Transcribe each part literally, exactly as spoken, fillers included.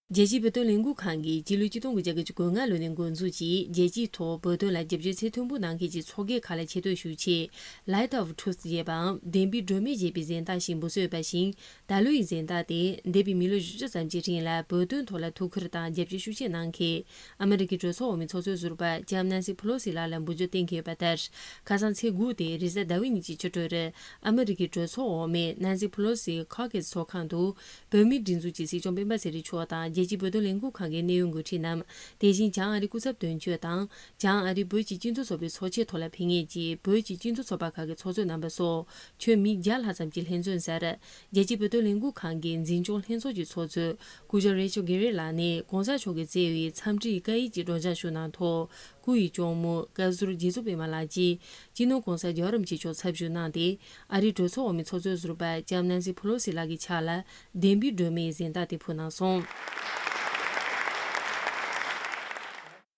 རྒྱལ་སྤྱིའི་བོད་དོན་ལས་འགུལ་ཁང་གིས་སྤྱི་ལོ་ཆིག་སྟོང་དགུ་བརྒྱ་བརྒྱད་ཅུ་གོ་ལྔ་ལོ་ནས་འགོ་འཛུགས་ཀྱིས་རྒྱལ་སྤྱིའི་ཐོག་བོད་དོན་ལ་རྒྱབ་སྐྱོར་ཚད་མཐོན་པོ་གནང་མཁན་གྱི་ཚོགས་སྡེ་ཁག་ལ་ཆེ་བསྟོད་ཞུ་ཆེད། Light of Truth ཞེས་པའམ་བདེན་པའི་སྒྲོན་མེ་ཞེས་པའི་གཟེངས་རྟགས་ཤིག་འབུལ་སྲོལ་ཡོད་པ་བཞིན། ད་ལོའི་གཟེངས་རྟགས་དེ་འདས་པའི་མི་ལོ་བཞི་བཅུ་ཙམ་གྱི་རིང་ལ་བོད་དོན་ཐོག་ལ་ཐུགས་ཁུར་དང་རྒྱབ་སྐྱོར་ཤུགས་ཆེ་གནང་མཁན་ཨ་མི་རི་ཀའི་གྲོས་ཚོགས་འོག་མའི་ཚོགས་གཙོ་ཟུར་པ་ལྕམ་ནན་སི་ཕེ་ལོ་སི་ལགས་ལ་འབུལ་རྒྱུ་གཏན་འཁེལ་ཡོད་པ་ལྟར། ཁ་སང་ཚེས་དགུ་སྟེ་རེས་གཟའ་ཟླ་བའི་ཉིན་གྱི་ཕྱི་དྲོར། ཨ་མི་རི་ཀའི་གྲོས་ཚོགས་འོག་མའི་Nancy Pelosi Caucus ཚོགས་ཁང་དུ། བོད་མིའི་སྒྲིག་འཛུགས་ཀྱི་སྲིད་སྐྱོང་སྤེན་པ་ཚེ་རིང་མཆོག་དང་རྒྱལ་སྤྱིའི་བོད་དོན་ལས་འགུལ་ཁང་གི་གནད་ཡོད་འགོ་ཁྲིད་རྣམས། དེ་བཞིན་བྱང་ཨ་རིའི་སྐུ་ཚབ་དོན་གཅོད་དང་། བྱང་ཨ་རིའི་བོད་ཀྱི་སྤྱི་མཐུན་ཚོགས་པའི་ཚོགས་ཆེན་ཐོག་ལ་ཕེབས་མཁན་གྱི་བོད་ཀྱི་སྤྱི་མཐུན་ཚོགས་པ་ཁག་གི་ཚོགས་གཙོ་རྣམ་པ་སོགས་ཁྱོན་མི་བརྒྱ་ལྷག་ཙམ་གྱིས་ལྷན་འཛོམས་མཛད། རྒྱལ་སྤྱིའི་བོད་དོན་ལས་འགུལ་ཁང་གི་འཛིན་སྐྱོང་ལྷན་ཚོགས་ཀྱི་ཚོགས་གཙོ་སྐུ་ཞབས་Rachel Garrick ལགས་ནས་གོང་ས་མཆོག་གིས་བསྩལ་བའི་འཚམས་འདྲིའི་བཀའ་ཡིག་ཅིག་སྒྲོག་སྦྱང་ཞུ་གནང་ཐོག་སྐུ་ཡི་གཅུང་མོ་བཀའ་ཟུར་རྗེ་བཙུན་པད་མ་ལགས་ཀྱིས་སྤྱི་ནོར་གོང་ས་རྒྱལ་བ་རིན་པོ་ཆེ་མཆོག་ཚབ་ཞུས་གནང་སྟེ། ཨ་རིའི་གྲོས་ཚོགས་འོག་མའི་ཚོགས་གཙོ་ཟུར་པ་ལྕམ་ནན་སི་ཕེ་ལོ་སི་ལགས་ཀྱི་ཕྱག་ལ་བདེན་པའི་སྒྲོན་མེའི་གཟེངས་རྟགས་དེ་ཕུལ་གནང་སོང་།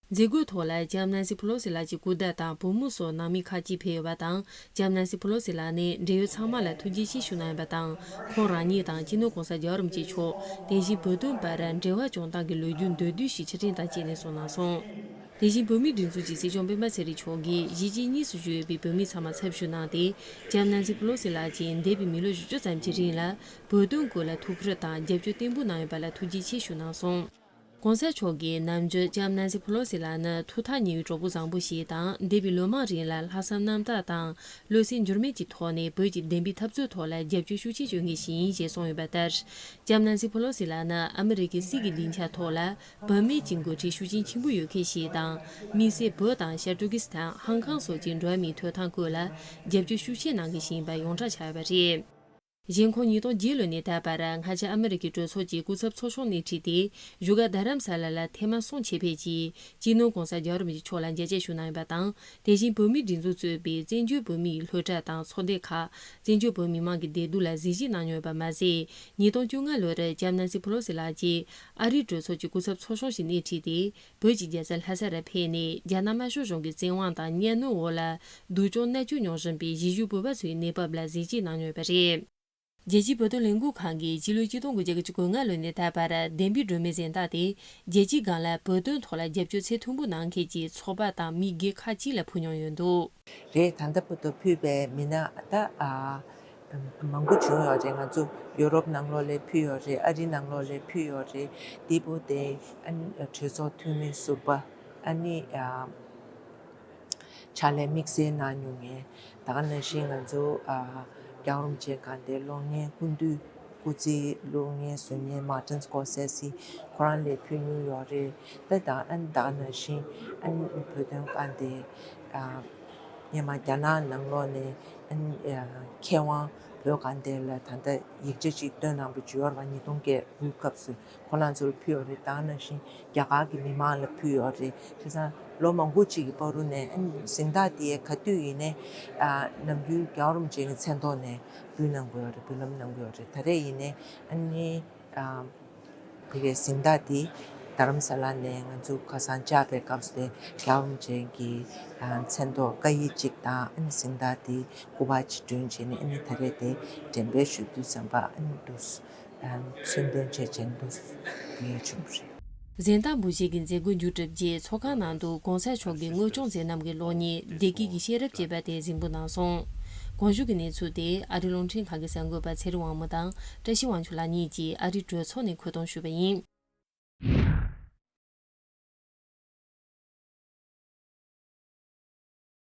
མཛད་སྒོའི་ཐོག་ལ་ལྕམ་ནན་སི་ཕེ་ལོ་སི་ལགས་ཀྱི་སྐུ་ཟླ་དང་བུ་མོ་སོགས་ནང་མི་ཁག་ཅིག་ཕེབས་ཡོད་པ་དང་། ལྕམ་ནན་སི་ཕེ་ལོ་སི་ལགས་ནས་འབྲེལ་ཡོད་ཚང་མ་ལ་ཐུགས་རྗེ་ཆེ་ཞུ་གནང་ཡོད་པ་དང་། ཁོང་རང་ཉིད་དང་སྤྱི་ནོར་གོང་ས་རྒྱལ་བ་རིན་པོ་ཆེ་མཆོག་དེ་བཞིན་བོད་དོན་བར་འབྲེལ་བ་སྐྱོང་སྟངས་ཀྱི་ལོ་རྒྱུས་མདོར་བསྡུས་ཤིག་ཕྱིར་དྲན་དང་བཅས་ནས་གསུངས་གནང་སོང་། དེ་བཞིན་བོད་མིའི་སྒྲིག་འཛུགས་ཀྱི་སྲིད་སྐྱོང་སྤེན་པ་ཚེ་རིང་མཆོག་གིས་གཞིས་བྱེས་གཉིས་སུ་བཞུགས་ཡོད་པའི་བོད་མི་ཚང་མ་ཚབ་ཞུས་གནང་སྟེ། ལྕམ་ནན་སི་ཕེ་ལོ་སི་ལགས་ཀྱིས་འདས་པའི་མི་ལོ་བཞི་བཅུ་ཙམ་གྱི་རིང་ལ་བོད་དོན་སྐོར་ལ་ཐུགས་ཁུར་དང་རྒྱབ་སྐྱོར་བརྟན་པོ་གནང་ཡོད་པ་ལ་ཐུགས་རྗེ་ཆེ་ཞུ་གནང་སོང་། གོང་ས་མཆོག་གིས་ནམ་རྒྱུན་ལྕམ་ནན་སི་ཕེ་ལོ་སི་ལགས་ནི་ཐུགས་ཐག་ཉེ་བའི་གྲོགས་པོ་བཟང་པོ་ཞིག་དང་། འདས་པའི་ལོ་མང་རིང་ལ་ལྷག་བསམ་རྣམ་དག་དང་བློ་སེམས་འགྱུར་མེད་ཀྱི་ཐོག་ནས་བོད་ཀྱི་བདེན་པའི་འཐབ་རྩོད་ཐོག་ལ་རྒྱབ་སྐྱོར་ཤུགས་ཆེ་བྱུང་མཁན་ཞིག་ཡིན་ཞེས་གསུངས་ཡོད་པ་ལྟར། ལྕམ་ནན་སི་ཕེ་ལོ་སི་ལགས་ནི་ཨ་མི་རི་ཀའི་སྲིད་ཀྱི་སྡིངས་ཆ་ཐོག་ལ། བུད་མེད་ཀྱི་འགོ་ཁྲིད་ཤུགས་རྐྱེན་ཆེན་པོ་ཡོད་མཁན་ཞིག་དང་། དམིགས་བསལ་བོད་དང་ཤར་ཏུར་ཀི་སི་ཐན། ཧང་ཀང་སོགས་ཀྱི་འགྲོ་བ་མིའི་ཐོབ་ཐང་སྐོར་ལ་རྒྱབ་སྐྱོར་ཤུགས་ཆེ་གནང་མཁན་ཞིག་ཡིན་པ་ཡོངས་གྲགས་ཆགས་ཡོད་པ་རེད། གཞན་ཁོང་ཉིས་སྟོང་བརྒྱད་ལོ་ནས་ད་བར་སྔ་ཆད་ཨ་མི་རི་ཀའི་གྲོས་ཚོགས་ཀྱི་སྐུ་ཚབ་ཚོགས་ཆུང་སྣེ་ཁྲིད་དེ་བཞུགས་སྒར་རྡ་རམ་ས་ལ་ལ་ཐེངས་མ་གསུམ་ཆེད་ཕེབས་ཀྱིས་སྤྱི་ནོར་གོང་ས་རྒྱལ་བ་རིན་པོ་ཆེ་མཆོག་ལ་མཇལ་འཕྲད་ཞུ་གནང་ཡོད་པ་དང་། དེ་བཞིན་བོད་མིའི་སྒྲིག་འཛུགས་གཙོས་པའི་བཙན་བྱོལ་བོད་མིའི་སློབ་གྲྭ་དང་ཚོགས་སྡེ་ཁག་བཙན་བྱོལ་བོད་མི་མང་གི་བདེ་སྡུག་ལ་གཟིགས་ཞིབ་གནང་མྱོང་ཡོད་པ་མ་ཟད། ཉིས་སྟོང་བཅོ་ལྔ་ལོར་ལྕམ་ནན་སི་ཕེ་ལོ་སི་ལགས་ཀྱིས་ཨ་རིའི་གྲོས་ཚོགས་ཀྱི་སྐུ་ཚབ་ཚོགས་ཆུང་ཞིག་སྣེ་ཁྲིད་དེ། བོད་ཀྱི་རྒྱལ་ས་ལྷ་ས་རུ་ཕེབས་ནས་རྒྱ་ནག་དམར་ཤོག་གཞུང་གི་བཙན་དབང་དང་གཉའ་གནོན་འོག་ལ་སྡུག་སྦྱོང་མནར་གཅོད་མྱོང་བཞིན་པའི་གཞིས་བཞུགས་བོད་པ་ཚོའི་གནས་བབ་ལ་གཟིགས་ཞིབ་གནང་མྱོང་ཡོད་པ་རེད། རྒྱལ་སྤྱིའི་བོད་དོན་ལས་འགུལ་ཁང་གིས་སྤྱི་ལོ་ཆིག་སྟོང་དགུ་བརྒྱ་དགུ་བཅུ་གོ་ལྔ་ལོ་ནས་ད་བར་བདེན་པའི་སྒྲོན་མེ་གཟེངས་རྟགས་དེ་རྒྱལ་སྤྱིའི་སྒང་ལ་བོད་དོན་ཐོག་ལ་རྒྱབ་སྐྱོར་ཚད་མཐོན་པོ་གནང་མཁན་གྱི་ཚོགས་པ་དང་མི་སྒེར་ཁག་ཅིག་ལ་ཕུལ་མྱོང་ཡོད་འདུག་རེད། ད་ལྟ་བར་དུ་ཕུལ་བའི་མི་སྣ་ད་ཨ་མང་པོ་བྱུང་ཡོད་རེད། ང་ཚོ་ཡོ་རོབ་ནང་ལོགས་ལ་ཕུལ་ཡོད་རེད། ཨ་རི་ནང་ལོགས་ལ་ཕུལ་ཡོད་རེད། དེ་པོ་དེ་ཨ་ནི་གྲོས་ཚོགས་འཐུས་མི་ཟུར་པ་ཨ་ནི་ཨ། ཕྱག་ལས་དམིགས་བསལ་གནང་མྱོང་མཁན། ད་ག་ནང་བཞིན་ང་ཚོ་ཨ་རྒྱལ་བ་རིན་པོ་ཆེ་དགའ་ལྡན་གློག་བརྙན་སྐུ་མདུན་སྐུ་ཚེའི་གློག་བརྙན་བཟོ་མཁན་Martin Scorsese ཁོ་རང་ལ་ཕུལ་མྱོང་ཡོད་རེད། ད་ད་ཨ་ནི་ད་ག་ནང་བཞིན་ཨ་ནི་བོད་དོན་དཀའ་ལས་ཨ་སྔོན་མ་རྒྱ་ནག་ནང་ལོགས་ནས་ཨ་ནི་ཨ་མཁས་དབང་བོད་དགའ་ལྡན་ལ་ད་ལྟ་ཡིག་ཆ་ཅིག་བཏོན་གནང་བ་ཅིག་ཡོད་རེད་པ། ཉིས་སྟོང་བརྒྱད་དགུའི་སྐབས་སུ། ཁོ་རང་ཚོར་ཕུལ་ཡོད་རེད། ད་ག་ནང་བཞིན་རྒྱ་གར་གྱི་མི་མང་ལ་ཕུལ་ཡོད་རེད། བྱས་ཙང་ལོ་མང་པོ་ཅིག་གི་བར་དུ་ནས་ཨ་ནི་གཟེངས་རྟགས་དེ་ག་དུས་ཡིན་ནའི་ཨ་ནམ་རྒྱུན་རྒྱལ་བ་རིན་པོ་ཆེ་གི་མཚན་ཐོག་ནས་འབུལ་གནང་དགོས་ཡོད་རེད། འབུལ་ལམ་གནང་དགོས་ཡོད་རེད། ད་རེས་ཡིན་ནའི་ཨ་ནི་ཨ་དེ་གའི་གཟེངས་རྟགས་དེ་རྡ་རམ་ས་ལ་ནས་ང་ཚོ་ཁ་སང་བཅར་བའི་སྐབས་སུ་དེ་རྒྱལ་བ་རིན་པོ་ཆེ་གི་ཨ་མཚན་ཐོག་བཀའ་ཡིག་ཅིག་དང་ཨ་ནི་གཟེངས་རྟགས་དེ་སྐུ་པར་ཅིག་སྒྲོན་བྱས་ནས་ཨ་ནི་ད་རེས་དེ་འགྲེམས་སྤེལ་ཞུ་དུས་ཙམ་པ་ཨ་ནི་འདུག་མཚོན་དོན་ཆེད་བྱས་འདུག་ངས་བྱུང་བ་རེད། གཟེངས་རྟགས་འབུལ་བྱེད་ཀྱི་མཛད་སྒོ་མཇུག་གྲུབ་རྗེས་ཚོགས་ཁང་ནང་དུ་གོང་ས་མཆོག་གི་དངོས་སྐྱོང་མཛད་རྣམ་གྱི་གློག་བརྙན་བདེ་སྐྱིད་ཀྱི་ཤེས་རབ་ཅེས་པ་དེ་གཟིགས་འབུལ་གནང་སོང་། གོང་ཞུས་ཀྱི་གནས་ཚུལ་དེ་ཨ་རིའི་རླུང་འཕྲིན་ཁང་གི་གསར་འགོད་པ་ཚེ་རིང་དབང་མོ་དང་བཀྲ་ཤིས་དབང་ཕྱུག་ལགས་གཉིས་ཀྱིས་ཨ་རིའི་གྲོས་ཚོགས་ནས་མཁོ་གཏོང་ཞུས་པ་ཡིན།